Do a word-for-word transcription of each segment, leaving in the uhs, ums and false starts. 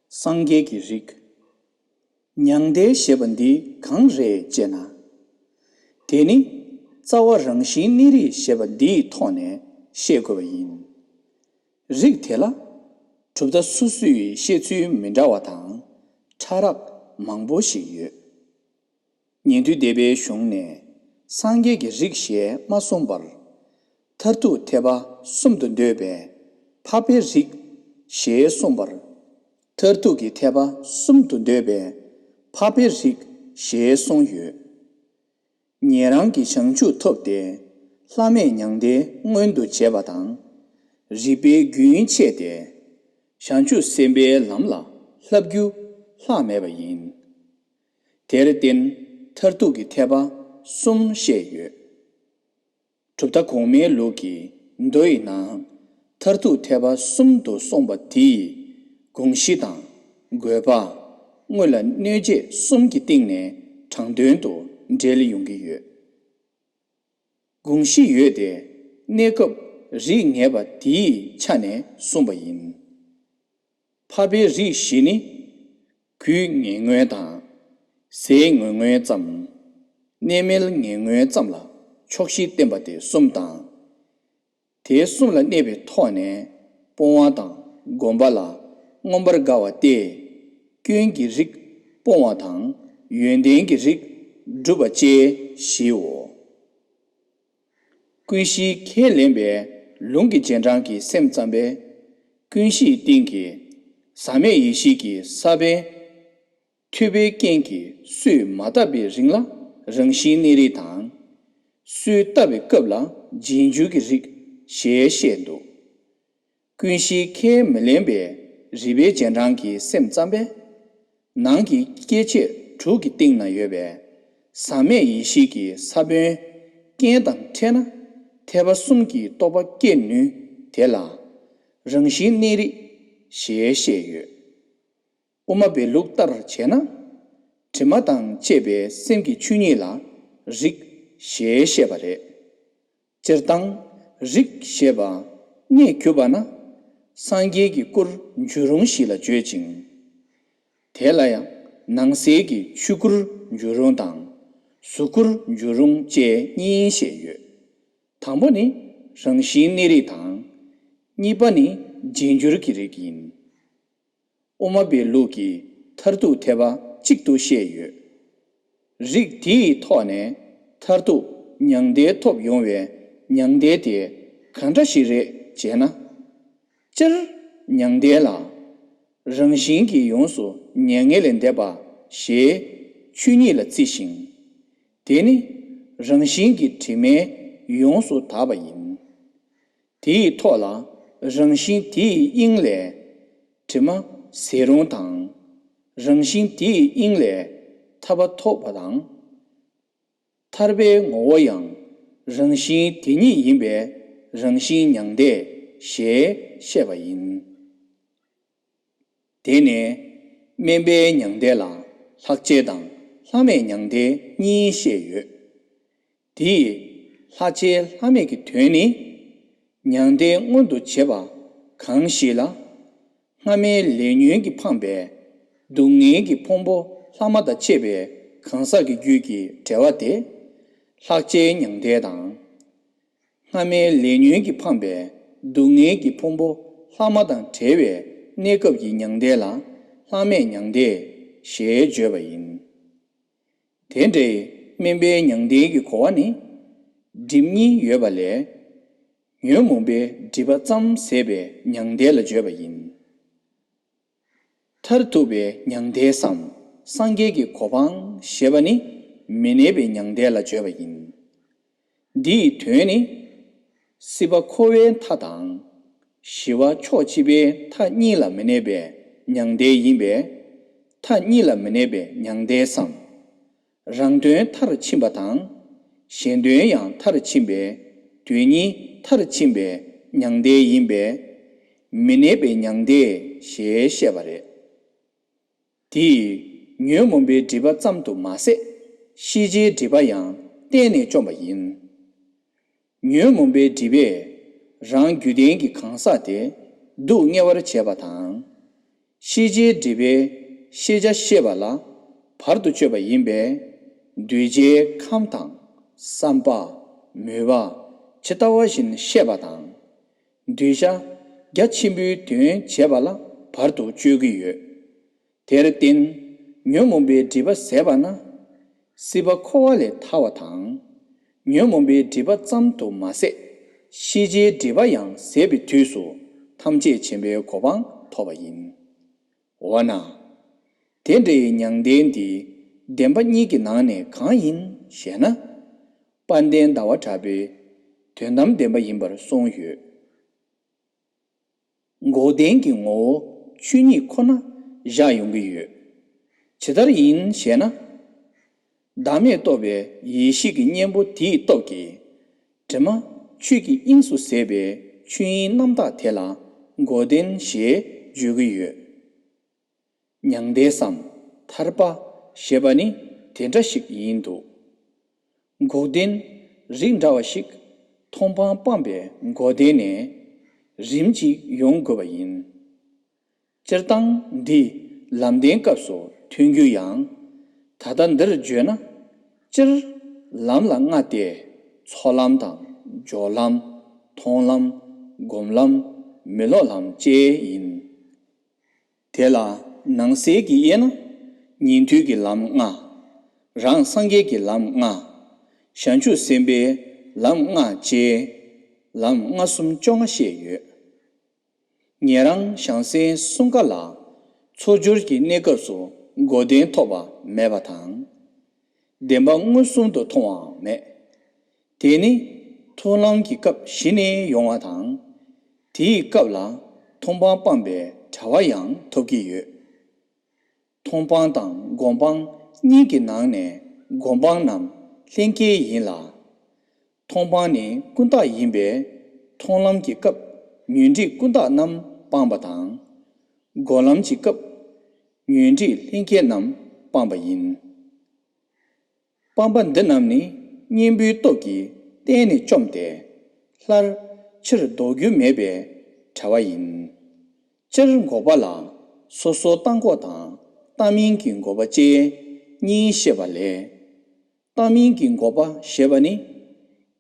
སངས་རྒྱས་ཀྱི་རིགས། མྱང་འདས་ཞེས་པ་འདི་གང་རེད་ཅེ་ན། དེ་ནི་རྩ་བ་རང་བཞིན་གནས་རིགས་ཞེས་པ་འདིའི་ཐོག་ནས་ཤེས་དགོས་པ་ཡིན། རིགས་དེ་ལ་གྲུབ་མཐའ་སོ་སོའི་བཤད་ཚུལ་མི་འདྲ་བ་དང་ཕྲ་རགས་མང་པོ་ཞིག་ཡོད། ཉན་ཐོས་སྡེ་པའི་གཞུང་ནས་སངས་རྒྱས་ཀྱི་རིགས་ཞེས་མ་གསུངས་པར། མཐར་ཐུག་ཐེག་པ་གསུམ་དུ་འདོད་པའི་འཕགས་པའི་རིགས་ཞེས་གསུངས་པར། མཐར་ཐུག་གི་ཐེག་པ་གསུམ་དུ་འདོད་པའི་འཕགས་པའི་རིགས་ཞེས་གསུངས་ཡོད། ཉན་རང་གི་བྱང་ཆུབ་ཐོབ་སྟེ་ལྷག་མེད་མྱང་འདས་མངོན་དུ་བྱས་པ་དང་། རིགས་པའི་རྒྱུན་ཆད་དེ་བྱང་ཆུབ་སེམས་དཔའི་ལམ་ལ་བསླབ་རྒྱུ་ལྷག་མེད་པ་ཡིན། དེར་བརྟེན་མཐར་ཐུག་གི་ཐེག་པ་གསུམ་བཤད་ཡོད། གྲུབ་མཐའ་གོང་མའི་ལུགས་ཀྱི་མདོ་ཡི་ནང་མཐར་ཐུག་ཐེག་པ་གསུམ་དུ་གསུངས་པ་དེའི་དགོངས་གཞི་དང་དགོས་པ། དངོས་ལ་གནོད་བྱེད་གསུམ་གྱི་སྟེང་ནས་དྲང་དོན་དུ་འགྲེལ་ཡོང་གི་ཡོད། དགོངས་གཞི་ཡོད་དེ། གནས་སྐབས་རིགས་ངེས་པ་དེའི་ཆ་ནས་གསུངས་པ་ཡིན། འཕགས་པའི་རིགས་བཞི་ནི། རྒྱུད་ངེས་ངོན་དང་། ཟས་ངེས་ངོན་ཙམ། གནས་མལ་ངེས་ངོན་ཙམ་ལ་ཕྱོགས་བཞི་བསྟན་པ་སྟེ་གསུམ་དང་། དེ་གསུམ་ལ་གནས་པའི་ཐོག་ནས་སྤོང་བ་དང་སྒོམ་པ་ལ་མངོན་པར་དགའ་བ་སྟེ། སྐྱོན་གྱི་རིགས་སྤོང་བ་དང་ཡོན་ཏན་གྱི་རིགས་སྒྲུབ་པ་བཅས་བཞིའོ། ཀུན་གཞིའི་ཁས་ལེན་པའི་ལུང་གི་རྗེས་འབྲང་གི་སེམས་ཙམ་པས། ཀུན་གཞིའི་སྟེང་གི་ཟག་མེད་ཡེ་ཤེས་ཀྱི་ས་བོན་ཐོས་པའི་རྐྱེན་གྱིས་སོས་མ་བཏབ་པའི་རིང་ལ་རང་བཞིན་གནས་རིགས་དང་། སོས་བཏབ་པའི་སྐབས་ལ་རྗེས་འཇུག་གི་རིགས་ཞེས་བཤད་འདུག་ཀུན་གཞིའི་ཁས་མི་ལེན་པའི་རིགས་པའི་རྗེས་འབྲང་གི་སེམས་ཙམ་པས། ནང་གི་སྐྱེ་མཆེད་དྲུག་གི་སྟེང་ན་ཡོད་པའི་ཟག་མེད་ཡེ་ཤེས་ཀྱི་ས་བོན་རྐྱེན་དང་འཕྲད་ན་ཐེག་པ་གསུམ་གྱི་རྟོགས་པ་སྐྱེ་ནུས་དེ་ལ་རང་བཞིན་གནས་རིགས་ཞེས་བཤད་ཡོད། དབུ་མ་པའི་ལུགས་ལྟར་བྱས་ན། དྲི་མ་དང་བཅས་པའི་སེམས་ཀྱི་ཆོས་ཉིད་ལ་རིགས་ཞེས་བཤད་པ་རེད། སྤྱིར་བཏང་རིགས་ཞེས་པ་གནས་གྱུར་པ་ན་སངས་རྒྱས་ཀྱི་སྐུར་འགྱུར་རུང་ཞིག་ལ་བརྗོད་ཅིང་། དེ་ལ་ཡང་ནང་གསལ་གྱི་ཆོས་སྐུར་འགྱུར་རུང་དང་གཟུགས་སྐུར་འགྱུར་རུང་བཅས་གཉིས་བཤད་ཡོད། དང་པོ་ནི་རང་བཞིན་གནས་རིགས་དང་། གཉིས་པ་ནི་རྗེས་འགྱུར་གྱི་རིགས་ཡིན། དབུ་མ་པའི་ལུགས་ཀྱི་མཐར་ཐུག་ཐེག་པ་གཅིག་ཏུ་བཤད་ཡོད། རིགས་དེའི་ཐོག་ནས་མཐར་ཐུག་མྱང་འདས་ཐོབ་ཡོང་བའི་མྱང་འདས་དེ་གང་འདྲ་ཞིག་རེད་ཅེ་ན། སྤྱིར་མྱང་འདས་ལ་རང་བཞིན་གྱིས་ཡོངས་སུ་མྱ་ངན་ལས་འདས་པ་ཞེས་ཆོས་ཉིད་ལ་བརྩི་ཞིང་། དེ་ནི་རང་བཞིན་གྱིས་དྲི་མས་ཡོངས་སུ་དག་པ་ཡིན། དེའི་ཐོག་ལ་རང་བཞིན་དེའི་དབྱིངས་ལས་དྲི་མ་ཟད་རུང་དང་། རང་བཞིན་དེའི་དབྱིངས་ལས་ཐར་པ་ཐོབ་པ་དང་། ཐར་པའི་ངོ་བོ་ཡང་རང་བཞིན་དེ་ཉིད་ཡིན་པས་རང་བཞིན་མྱང་འདས་ཞེས་བཤད་པ་ཡིན། དེ་ནས་དམན་པའི་མྱང་འདས་ལ་ལྷག་བཅས་དང་ལྷག་མེད་མྱང་འདས་གཉིས་བཤད་ཡོད། དེ་ཡི་ལྷག་བཅས་ལྷག་མེད་ཀྱི་དོན་ནི། མྱང་འདས་མངོན་དུ་བྱེད་པ་གང་ཞིག་ལ། སྔ་མའི་ལས་ཉོན་གྱིས་འཕངས་པའི་སྡུག་བསྔལ་གྱི་ཕུང་པོ་ལྷག་མ་དང་བཅས་པའི་གང་ཟག་གི་རྒྱུད་ཀྱི་བྲལ་བ་དེ་ལྷག་བཅས་མྱང་འདས་དང་། སྔ་མའི་ལས་ཉོན་གྱིས་འཕངས་པའི་སྡུག་བསྔལ་གྱི་ཕུང་པོ་ལྷག་མ་དང་བྲལ་བའི་གནས་སྐབས་ཀྱི་མྱང་འདས་ལ་ལྷག་མེད་མྱང་འདས་ཞེས་བརྗོད་པ་ཡིན། དེ་འདྲའི་དམན་པའི་མྱང་འདས་ཀྱི་གོ་བ་ནི། སྒྲིབ་གཉིས་ཡོད་པ་ལས། ཉོན་མོངས་པའི་སྒྲིབ་པ་ཙམ་ཟད་པའི་མྱང་འདས་ལ་བརྗོད་པ་ཡིན། མཐར་ཐུག་པའི་མྱང་འདས་སམ་སངས་རྒྱས་ཀྱི་གོ་འཕང་ཞེས་པ་ནི་མི་གནས་པའི་མྱང་འདས་ལ་བརྗོད་པ་ཡིན། འདི་ཡི་དོན་ནི། སྲིད་པ་འཁོར་བའི་མཐའ་དང་། ཞི་བ་ཕྱོགས་གཅིག་པའི་མཐའ་གཉིས་ལ་མི་གནས་པའི་མྱང་འདས་ཡིན་པས། མཐའ་གཉིས་ལ་མི་གནས་པའི་མྱང་འདས་སམ། རང་དོན་མཐར་ཕྱིན་པ་དང་། གཞན་དོན་ཡང་མཐར་ཕྱིན་པའི་དོན་གཉིས་མཐར་ཕྱིན་པའི་མྱང་འདས་ཡིན་པས། མི་གནས་པའི་མྱང་འདས་ཞེས་བཤད་པ་རེད། དེ་ཡིས་ཉོན་མོངས་པའི་སྒྲིབ་པ་ཙམ་དུ་མ་ཟད་ཤེས་བྱའི་སྒྲིབ་པ་ཡང་གཏན་ནས་བཅོམ་པ་ཡིན། ཉོན་མོངས་པའི་སྒྲིབ་པས་རང་རྒྱུད་ལྡན་གྱི་གང་ཟག་དེ་སྡུག་བསྔལ་བར་བྱེད་པ་དང་། ཤེས་བྱའི་སྒྲིབ་པས་ཤེས་བྱ་ཤེས་པ་ལ་བར་དུ་གཅོད་པ་ཡིན་པས། གདུལ་བྱའི་ཁམས་དང་བསམ་པ། མོས་པ། ཇི་ལྟ་བ་བཞིན་ཤེས་པ་དང་། གདུལ་བྱ་རྒྱ་ཆེན་པོའི་དོན་བྱེད་པ་ལ་བར་དུ་གཅོད་ཀྱི་ཡོད། དེར་བརྟེན། ཉོན་མོངས་པའི་སྒྲིབ་པ་ཟད་པ་ན། སྲིད་པ་འཁོར་བ་ལས་ཐར་བ་དང་། ཉོན་མོངས་པའི་སྒྲིབ་པ་ཙམ་དུ་མ་ཟད། ཤེས་བྱའི་སྒྲིབ་པ་ཡང་ཟད་པའི་དུས་སུ་ཐམས་ཅད་མཁྱེན་པའི་གོ་འཕང་ཐོབ་པ་ཡིན། འོ་ན། དེ་འདྲའི་མྱང་འདས་འདི་བདེན་པ་གཉིས་ཀྱི་ནང་ནས་གང་ཡིན་ཞེ་ན། དཔལ་ལྡན་ཟླ་བ་གྲགས་པའི་དོན་དམ་བདེན་པ་ཡིན་པར་གསུངས་ཡོད། འགོག་བདེན་གྱི་ངོ་བོ་ཆོས་ཉིད་ཁོ་ན་བཞག་ཡོང་གི་ཡོད། ཇི་ལྟར་ཡིན་ཞེ་ན། བདག་མེད་རྟོགས་པའི་ཡེ་ཤེས་ཀྱི་གཉེན་པོ་དེའི་སྟོབས་ཀྱིས། དྲི་མ་ཆོས་ཀྱི་དབྱིངས་སུ་ཟད་པའི་ཆོས་དབྱིངས་རྣམ་དག་དེ་ལ་འགོག་བདེན་ཞེས་བརྗོད་ཀྱི་ཡོད། མྱང་འདས་སམ་ཐར་པ་ཞེས་པ་ནི་དེ་འདྲ་ཞིག་ཡིན་འདུག། འགོག་བདེན་རིགས་འདྲ་བ་ཞིག་མཐོང་སྤང་སྤངས་པའི་འགོག་བདེན་ནས་རིམ་གྱིས་ཡོང་དགོས་པ་ཡིན། སྤྱིར་བཏང་འདི་ལམ་བདེན་སྐབས་སུ་ཐོན་རྒྱུ་ཡང་། ད་ལྟ་འདིར་བརྗོད་ན། སྤྱིར་ལམ་ལ་ལྔ་སྟེ། ཚོགས་ལམ་དང་སྦྱོར་ལམ། མཐོང་ལམ། སྒོམ་ལམ། མི་སློབ་ལམ་བཅས་ཡིན། དེ་ལ་ནང་གསེས་ཀྱི་དབྱེ་ན། ཉན་ཐོས་ཀྱི་ལམ་ལྔ། རང་སངས་རྒྱས་ཀྱི་ལམ་ལྔ། བྱང་ཆུབ་སེམས་དཔའི་ལམ་ལྔ་བཅས་ལམ་ལྔ་གསུམ་བཅོ་ལྔ་བཤད་ཡོད། ཉན་རང་བྱང་སེམས་གསུམ་ཀ་ལ་ཚོགས་སྦྱོར་གྱི་གནས་སྐབས་སུ་འགོག་བདེན་ཐོབ་པ་མེད་པ་དང་། བདེན་པ་མངོན་སུམ་དུ་མཐོང་བའང་མེད། དེ་ནི་མཐོང་ལམ་གྱི་སྐབས་གཞི་ནས་ཡོང་བ་དང་། དེའི་སྐབས་ལ་མཐོང་སྤང་སྤངས་པའི་བྱ་བ་ཡང་ཐོབ་ཀྱི་ཡོད། མཐོང་སྤང་དང་སྒོམ་སྤང་གཉིས་ཀྱི་ནང་ནས་སྒོམ་སྤང་རྣམས་ལྷན་སྐྱེས་ཡིན་ལ། མཐོང་སྤང་ནི་ཀུན་བརྟགས་ཡིན་པས། མཐོང་ལམ་གྱི་སྐབས་ཉོན་སྒྲིབ་ཀུན་བརྟགས་རྣམས་སྤངས་པ་དང་། སྒོམ་ལམ་གྱི་སྐབས་ཉོན་སྒྲིབ་ལྷན་སྐྱེས་རྣམས་སྤངས་པ་ཡིན། སྤངས་པ་འདི་རྣམས་ནི་གཉེན་པོའི་སྟོབས་ཀྱིས་གཏན་ནས་བཅོམ་སྟེ། སླར་ཕྱིར་ལྡོག་རྒྱུ་མེད་པའི་བྱ་བ་ཡིན། སྤྱིར་འགོག་པ་ལ་སོ་སོར་བརྟགས་འགོག་དང་བརྟགས་མིན་གྱི་འགོག་པ་བཅས་གཉིས་བཤད་པ་ལས། བརྟགས་མིན་གྱི་འགོག་པ་ཞེས་པ་ནི།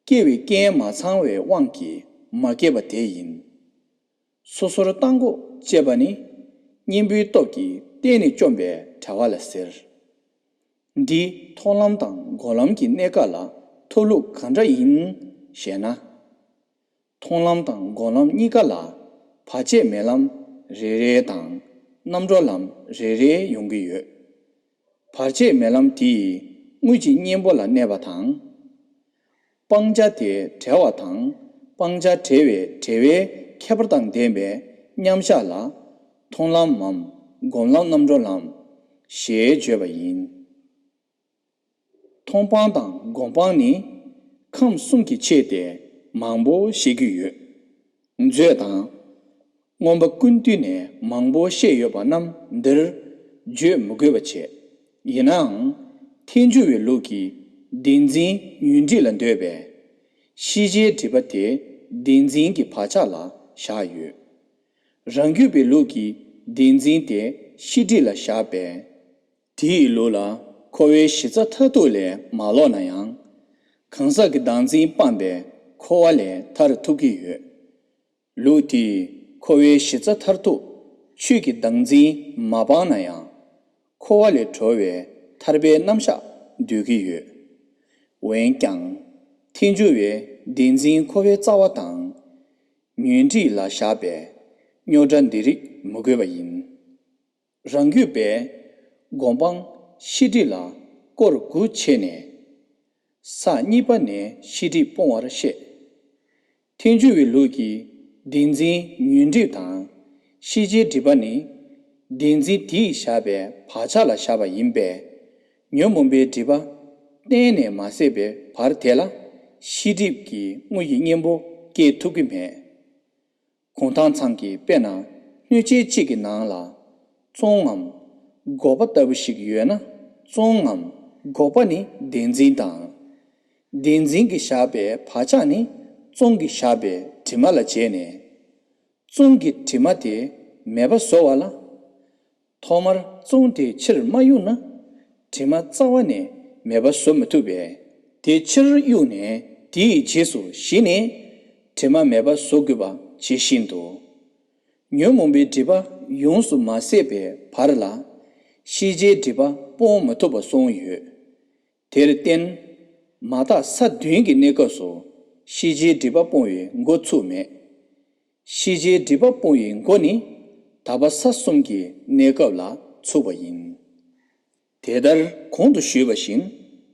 སྐྱེ་བའི་རྐྱེན་མ་ཚང་བའི་དབང་གིས་མ་སྐྱེས་པ་དེ་ཡིན། སོ་སོར་བརྟགས་འགོག་ཅེས་པ་ནི། གཉེན་པོའི་སྟོབས་ཀྱིས་གཏན་ནས་བཅོམ་པའི་བྱ་བ་ལ་ཟེར། འདིས་མཐོང་ལམ་དང་སྒོམ་ལམ་གྱི་གནས་སྐབས་ལ་ཐོབ་ལུགས་གང་འདྲ་ཡིན་ཞེ་ན། མཐོང་ལམ་དང་སྒོམ་ལམ་གཉིས་ཀ་ལ་བར་ཆད་མེད་ལམ་རེ་རེ་དང་རྣམ་གྲོལ་ལམ་རེ་རེ་ཡོང་གི་ཡོད། བར་ཆད་མེད་ལམ་དེ་ཡི་དངོས་ཀྱི་གཉེན་པོ་ལ་གནས་པ་དང་། སྤང་བྱ་དེ་བྲལ་བ་དང་སྤང་བྱ་བྲལ་བའི་བྲལ་བའི་ཁྱད་པར་དང་ལྡན་པའི་མཉམ་བཞག་ལ་མཐོང་ལམ་མམ་སྒོམ་ལམ་རྣམ་གྲོལ་ལམ་ཞེས་བརྗོད་པ་ཡིན། མཐོང་སྤང་དང་སྒོམ་སྤང་ནི་ཁམས་གསུམ་གྱི་ཕྱེ་སྟེ་མང་པོ་བཤད་ཀྱི་ཡོད། མཛོད་དང་། མངོན་པ་ཀུན་བཏུས་ནས་མང་པོ་བཤད་ཡོད་པ་རྣམས་འདིར་བརྗོད་མི་དགོས་པ་བྱས། ཡིན་ནའང་། ཐལ་འགྱུར་བའི་ལུགས་ཀྱི་བདེན་འཛིན་ཉོན་སྒྲིབ་ལ་འདོད་པས། ཤེས་བྱའི་སྒྲིབ་པ་དེ་བདེན་འཛིན་གྱི་བག་ཆགས་ལ་བཞག་ཡོད། རང་རྒྱུད་པའི་ལུགས་ཀྱི་བདེན་འཛིན་དེ་ཤེས་སྒྲིབ་ལ་བཞག་པས། དེའི་ལུགས་ལ་འཁོར་བའི་གཞི་རྩ་མཐར་ཐུག་ལས་མ་ལོག་ན་ཡང་། གང་ཟག་གི་བདག་འཛིན་སྤངས་པས་འཁོར་བ་ལས་ཐར་ཐུབ་ཀྱི་ཡོད། ལུགས་དེས་འཁོར་བའི་གཞི་རྩ་མཐར་ཐུག་ཆོས་ཀྱི་བདག་འཛིན་མ་སྤངས་ན་ཡང་། འཁོར་བ་ལས་གྲོལ་བའི་ཐར་པའི་རྣམ་གཞག་འདོད་ཀྱི་ཡོད། འོན་ཀྱང་། ཐལ་འགྱུར་བས་བདེན་འཛིན་འཁོར་བའི་རྩ་བ་དང་། ཉོན་སྒྲིབ་ལ་བཞག་པས་རྙོག་དྲ་འདི་རིགས་མི་དགོས་པ་ཡིན། རང་རྒྱུད་པས་སྒོམ་སྤང་ཤེས་སྒྲིབ་ལ་སྐོར་དགུ་ཕྱེ་ནས། ས་གཉིས་པ་ནས་ཤེས་སྒྲིབ་སྤོང་བར་བཤད། ཐལ་འགྱུར་བའི་ལུགས་ཀྱི་བདེན་འཛིན་ཉོན་སྒྲིབ་དང་ཤེས་བྱའི་སྒྲིབ་པ་ནི། བདེན་འཛིན་དེས་བཞག་པའི་བག་ཆགས་ལ་བཞག་པ་ཡིན་པས། ཉོན་མོངས་པའི་སྒྲིབ་པ་གཏན་ནས་མ་ཟད་པའི་བར་དེ་ལ་ཤེས་སྒྲིབ་ཀྱི་དངོས་ཀྱི་གཉེན་པོ་སྐྱེ་ཐུབ་ཀྱི་མེད། གུང་ཐང་ཚང་གིས་དཔེར་ན་སྣོད་ཆས་གཅིག་གི་ནང་ལ་བཙོང་ངམ་འགོག་པ་ལྟ་བུ་ཞིག་ཡོད་ན། བཙོང་ངམ་འགོག་པ་ནི་བདེན་འཛིན་དང་། བདེན་འཛིན་གྱིས་བཞག་པའི་བག་ཆགས་ནི་བཙོང་གིས་བཞག་པའི་དྲི་མ་ལ་བྱས་ནས། བཙོང་གི་དྲི་མ་དེ་མེད་པ་བཟོ་བ་ལ། ཐོག་མར་བཙོང་སྟེ་ཕྱིར་མ་གཡུགས་ན། དྲི་མ་རྩ་བ་ནས་མེད་པ་བཟོ་མི་ཐུབ་པས། དེ་ཕྱིར་གཡུགས་ནས་དེའི་རྗེས་སུ་གཞི་ནས་དྲི་མ་མེད་པ་བཟོ་དགོས་པ་ཇི་བཞིན་དུ། ཉོན་མོངས་པའི་སྒྲིབ་པ་ཡོངས་སུ་མ་ཟད་པའི་བར་ལ། ཤེས་བྱའི་སྒྲིབ་པ་སྤོང་མི་ཐུབ་པ་གསུངས་ཡོད། དེར་བརྟེན། མ་དག་ས་བདུན་གྱི་གནས་སྐབས་སུ་ཤེས་བྱའི་སྒྲིབ་པ་སྤོང་བའི་འགོ་ཚུགས་མེད། ཤེས་བྱའི་སྒྲིབ་པ་སྤོང་བའི་འགོ་ནི་དག་པ་ས་གསུམ་གྱི་གནས་སྐབས་ལ་ཚུགས་པ་ཡིན། དེ་ལྟར་གོང་དུ་ཞུས་པ་བཞིན་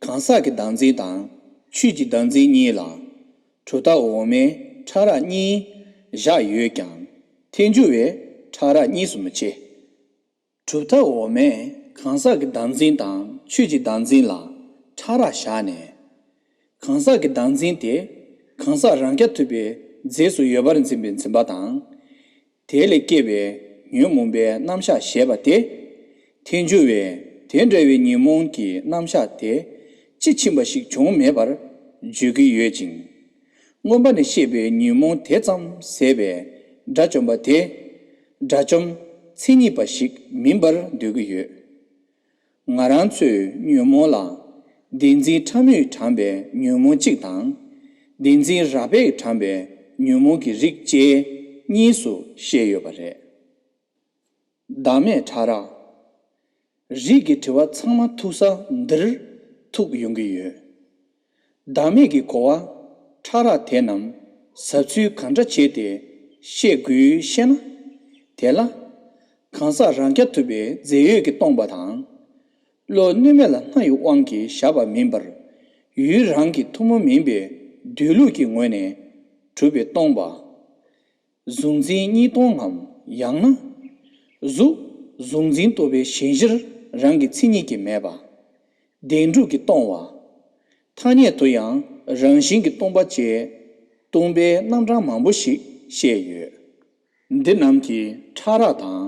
གང་ཟག་གི་བདག་འཛིན་དང་ཆོས་ཀྱི་བདག་འཛིན་གཉིས་ལ་གྲུབ་མཐའ་འོག་མའི་ཕྲ་རགས་གཉིས་བཞག་ཡོད་ཀྱང་ཐལ་འགྱུར་བས་ཕྲ་རགས་གཉིས་སུ་མི་ཕྱེ། གྲུབ་མཐའ་འོག་མས་གང་ཟག་གི་བདག་འཛིན་དང་ཆོས་ཀྱི་བདག་འཛིན་ལ་ཕྲ་རགས་བཞག་ནས། གང་ཟག་གི་བདག་འཛིན་དེ་གང་ཟག་རང་རྐྱ་ཐུབ་པའི་རྫས་སུ་ཡོད་པར་འཛིན་པའི་འཛིན་པ་དང་། དེ་ལས་སྐྱེས་པའི་ཉོན་མོངས་པའི་རྣམ་གཞག་ཞེས་པ་སྟེ། ཐལ་འགྱུར་བས་དེ་འདྲ་བའི་ཉོན་མོངས་ཀྱི་རྣམ་གཞག་དེ་དཔྱིས་ཕྱིན་པ་ཞིག་བྱུང་མེད་པར་བརྗོད་ཀྱི་ཡོད་ཅིང་། མངོན་པ་ནས་བཤད་པའི་ཉོན་མོངས་དེ་ཙམ་ཟད་པའི་དགྲ་བཅོམ་པ་དེ། དགྲ་བཅོམ་མཚན་ཉིད་པ་ཞིག་མིན་པར་འདོད་ཀྱི་ཡོད། ང་རང་ཚོས་ཉོན་མོངས་ལ་བདེན་འཛིན་ཕྲ་མོས་དྲངས་པའི་ཉོན་མོངས་གཅིག་དང་། བདེན་འཛིན་རགས་པས་དྲངས་པའི་ཉོན་མོངས་ཀྱི་རིགས་བཅས་གཉིས་སུ་བཤད་ཡོད་པ་རེད། བདག་མེད་ཕྲ་རགས། རིགས་ཀྱི་དྲི་བ་ཚང་མ་ཐུག་ས་འདིར་ཐུག་ཡོང་གི་ཡོད། བདག་མེད་ཀྱི་གོ་བ་ཕྲ་རགས་དེ་རྣམས་ཟབ་ཚུལ་གང་འདྲ་བྱས་ཏེ་བཤད་དགོས་ཤེ་ན། དེ་ལ། གང་ཟག་རང་རྐྱ་ཐུབ་པའི་རྫས་ཡོད་ཀྱིས་སྟོང་པ་དང་། བློ་གནོད་མེད་ལ་སྣང་བའི་དབང་གིས་བཞག་པ་མིན་པར། ཡུལ་རང་གི་ཐུན་མོང་མིན་པའི་སྡོད་ལུགས་ཀྱི་ངོས་ནས་གྲུབ་པས་སྟོང་པ། གཟུགས་འཛིན་གཉིས་སྟོང་ངམ། ཡང་ན། གཟུགས་གཟུགས་འཛིན་རྟོག་པའི་ཞེན་གཞིར་རང་གི་མཚན་ཉིད་ཀྱིས་མེད་པ། བདེན་གྲུབ་ཀྱིས་སྟོང་བ། ཐ་སྙད་དུ་ཡང་རང་བཞིན་གྱིས་སྟོང་པ་བཅས་སྟོང་པའི་རྣམ་གྲངས་མང་པོ་ཞིག་བཤད་ཡོད། འདི་རྣམས་ཀྱི་ཕྲ་རགས་དང་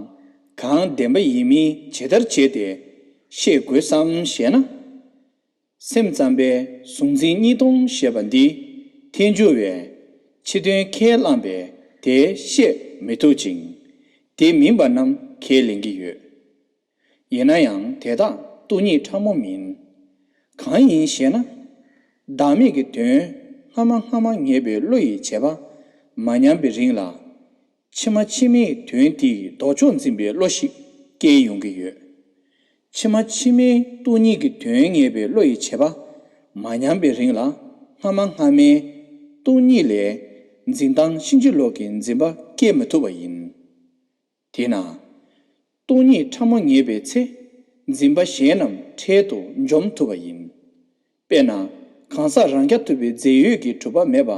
གང་བདེན་པ་ཡིན་མིན་ཇི་ལྟར་བྱས་ཏེ་བཤད་དགོས་སམ་ཞེ་ན། སེམས་ཙམ་པའི་གཟུགས་འཛིན་གཉིས་སྟོང་ཞེས་པ་འདི་ཐལ་འགྱུར་བས་ཕྱི་དོན་ཁས་བླངས་པས་དེ་བཤད་མི་ཐུབ་ཅིང་། དེ་མིན་པ་རྣམས་ཁས་ལེན་གྱི་ཡོད། ཡིན་ན་ཡང་དེ་དག་སྟོང་ཉིད་ཕྲ་མོ་མིན། གང་ཡིན་ཞེ་ན། བདག་མེད་ཀྱི་དོན་སྔ་མ་སྔ་མ་ངེས་པའི་བློ་ཡིས་བྱས་པ་མ་ཉམས་པའི་རིང་ལ། ཕྱི་མ་ཕྱི་མའི་དོན་དེའི་ལྡོག་ཕྱོགས་འཛིན་པའི་བློ་ཞིག་སྐྱེ་ཡོང་གི་ཡོད། ཕྱི་མ་ཕྱི་མའི་སྟོང་ཉིད་ཀྱི་དོན་ངེས་པའི་བློ་ཡིས་བྱས་པ་མ་ཉམས་པའི་རིང་ལ་སྔ་མ་སྔ་མའི་སྟོང་ཉིད་ལས་འཛིན་སྟངས་ཕྱིན་ཅི་ལོག་གི་འཛིན་པ་སྐྱེ་མི་ཐུབ་པ་ཡིན། དེས་ན། སྟོང་ཉིད་ཕྲ་མོ་ངེས་པའི་ཚེ། འཛིན་པ་གཞན་རྣམས་འཕྲལ་དུ་འཇོམས་ཐུབ་པ་ཡིན། དཔེར་ན། གང་ཟག་རང་རྐྱ་ཐུབ་པའི་རྫས་ཡོད་ཀྱིས་གྲུབ་པ་མེད་པ་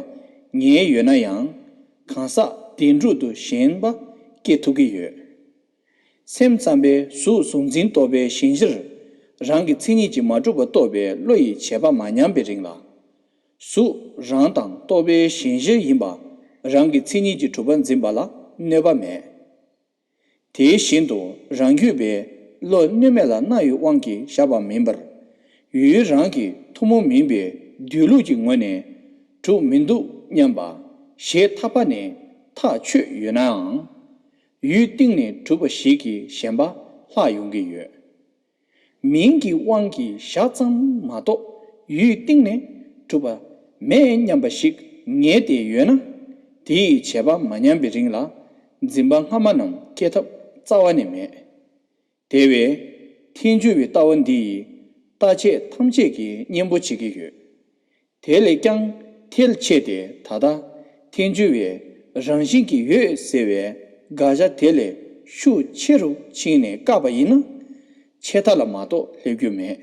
ངེས་ཡོད་ན་ཡང་། གང་ཟག་བདེན་གྲུབ་ཏུ་ཞེན་པ་སྐྱེ་ཐུབ་ཀྱི་ཡོད། སེམས་ཙམ་པའི་གཟུགས་གཟུགས་འཛིན་རྟོག་པའི་ཞེན་གཞིར་རང་གི་མཚན་ཉིད་ཀྱིས་མ་གྲུབ་པ་རྟོགས་པའི་བློ་ཡིས་བྱས་པ་མ་ཉམས་པའི་རིང་ལ། གཟུགས་རང་དང་རྟོག་པའི་ཞེན་གཞིར་ཡིན་པ་རང་གི་མཚན་ཉིད་ཀྱིས་གྲུབ་པ་འཛིན་པ་ལ་གནོད་པ་མེད། དེ་བཞིན་དུ་རང་རྒྱུད་པའི་བློ་གནོད་མེད་ལ་སྣང་བའི་དབང་གིས་བཞག་པ་མིན་པར། ཡུལ་རང་གི་ཐུན་མོང་མིན་པའི་སྡོད་ལུགས་ཀྱི་ངོས་ནས་གྲུབ་མི་འདུག་སྙམ་པ་ཞེ་ཐག་པ་ནས་ཐག་ཆོད་ཡོད་ནའང་། ཡུལ་སྟེང་ནས་གྲུབ་པ་ཞིག་གི་ཞེན་པ་ལྷག་ཡོང་གི་ཡོད། མིང་གི་དབང་གིས་བཞག་ཙམ་མ་གཏོགས་ཡུལ་སྟེང་ནས་གྲུབ་པ་མེད་སྙམ་པ་ཞིག་ངེས་ཏེ་ཡོད་ན། དེའི་བྱས་པ་མ་ཉམས་པའི་རིང་ལ་འཛིན་པ་སྔ་མ་རྣམས་སྐྱེ་ཐབས་རྩ་བ་ནས་མེད། དེ་བས་ཐལ་འགྱུར་བའི་ལྟ་བ་འདི་ཡིས་རྟག་ཆད་ཐམས་ཅད་ཀྱི་གཉེན་པོ་བྱེད་ཀྱི་ཡོད། དེ་ལས་ཀྱང་ཐལ་ཆད་དེ་ད་ལྟ་ཐལ་འགྱུར་བའི་རང་བཞིན་གྱིས་ཡོད་ཟེར་བའི་དགག་བྱ་དེ་ལས་ཤུགས་ཆེ་རུ་ཕྱིན་ནས་བཀག་པ་ཡིན་ན། ཆད་མཐའ་ལ་མ་གཏོགས་སླེབས་རྒྱུ་མེད།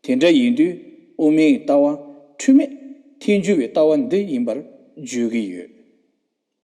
དེ་འདྲ་ཡིན་དུས་དབུ་མའི་ལྟ་བ་འཁྲུལ་མེད་ཐལ་འགྱུར་བའི་ལྟ་བ་འདི་ཡིན་པར་བརྗོད་ཀྱི་ཡོད།